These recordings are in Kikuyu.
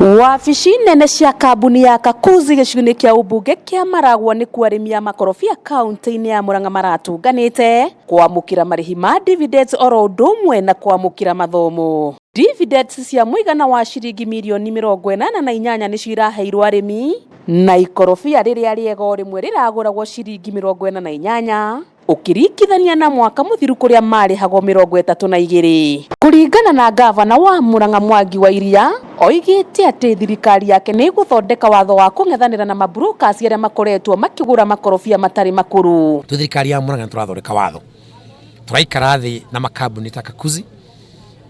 Wabici nene cia kambuni ya Kakuzi gĩcigo-inĩ kĩa ũmbunge kĩa Maragwa nĩkuo arĩmi a makorobia kaunti-inĩ ya Murang'a maratũnganĩte kwamũkĩra marĩhi ma dividends oro ũndũ ũmwe na kwamũkĩra mathomo. Dividends cia mũigana wa ciringi mirioni 88 nĩcio iraheirwo arĩmi na ikorobia rĩrĩa rĩega o rĩmwe rĩragũragwo ciringi 48 ũkĩringithania na mwaka mũthiru kũrĩa marĩhagwo 32. Kũringana na ngavana wa Murang'a Mwangi wa Iria, oigĩte atĩ thirikari yake nĩ ĩgũthondeka watho wa kũng'ethanĩra na mabrokers arĩa makoretwo makĩgũra makorobia matarĩ makũrũ. Twĩ thirikari ya Murang'a nĩ tũrathondeka watho, tũraikara thĩ na makambuni ta Kakuzi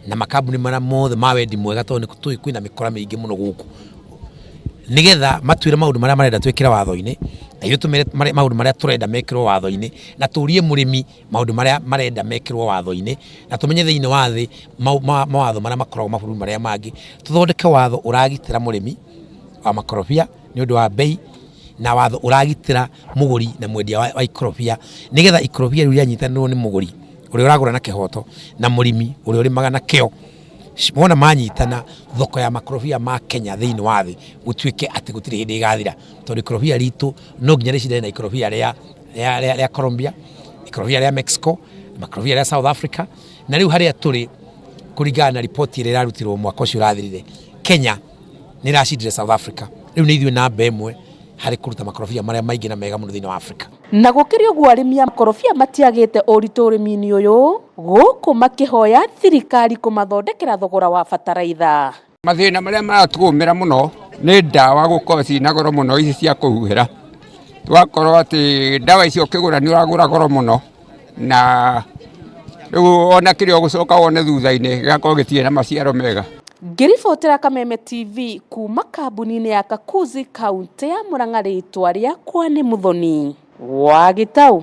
na makambuni marĩa mothe ma wendi mwega tondũ nĩ tũĩ kwĩna mĩkora mĩingĩ mũno gũkũ, nĩgetha matwĩre maũndũ marĩa marenda twĩkĩre watho-inĩ, na ithuĩ tũmere maũndũ marĩa tũrenda mekĩrwo watho-inĩ, na tũrie mũrĩmi maũndũ marĩa marenda mekĩrwo watho-inĩ, na tũmenye thĩinĩ wa thĩ mawatho marĩa makoragwo mabũrũri marĩa mangĩ, tũthondeke watho ũragitĩra mũrĩmi wa makorobia nĩ ũndũ wa mbei, na watho ũragitĩra mũgũri na mwendia wa ikorobia, nĩgetha ikorobia rĩu rĩanyitanĩrwo nĩ mũgũri ũrĩa ũragũra na kĩhoto na mũrĩmi ũrĩa ũrĩmaga na kĩo, wona manyitana thoko ya makorobia ma Kenya thĩinĩ wa thĩ gũtuĩke atĩ gũtirĩ hĩndĩ ĩgathira, tondũ ikorobia ritũ no nginya rĩcindane na ikorobia rĩa Colombia, ikorobia rĩa Mexico, makorobia rĩa South Africa, na rĩu harĩa tũrĩ kũringana na riboti ĩrĩa ĩrarutirwo mwaka ũcio ũrathirire, Kenya nĩ ĩracindire South Africa, rĩu nĩ ithuĩ namba ĩmwe harĩ kũruta makorobia marĩa maingĩ na mega mũno thĩinĩ wa Africa. Na gũkĩrĩ ũguo arĩmi a makorobia matiagĩte ũritũ ũrĩmi-inĩ ũyũ, gũkũ makĩhoya thirikari kũmathondekera thogora wa bataraitha. Mathĩna marĩa maratũgũmĩra mũno nĩ ndawa gũkorwo ciĩna goro mũno ici cia kũhuhĩra, tũgakorwo atĩ ndawa icio ũkĩgũra nĩ ũragũra goro mũno na rĩu ona kĩrĩa ũgũcoka wone thutha-inĩ gĩgakorwo gĩtirĩ na maciaro mega. Ngĩribotera Kameme TV kuma kambuni-inĩ ya Kakuzi kaunti ya Murang'a rĩtwa rĩakwa nĩ Muthoni wa Gĩtaũ.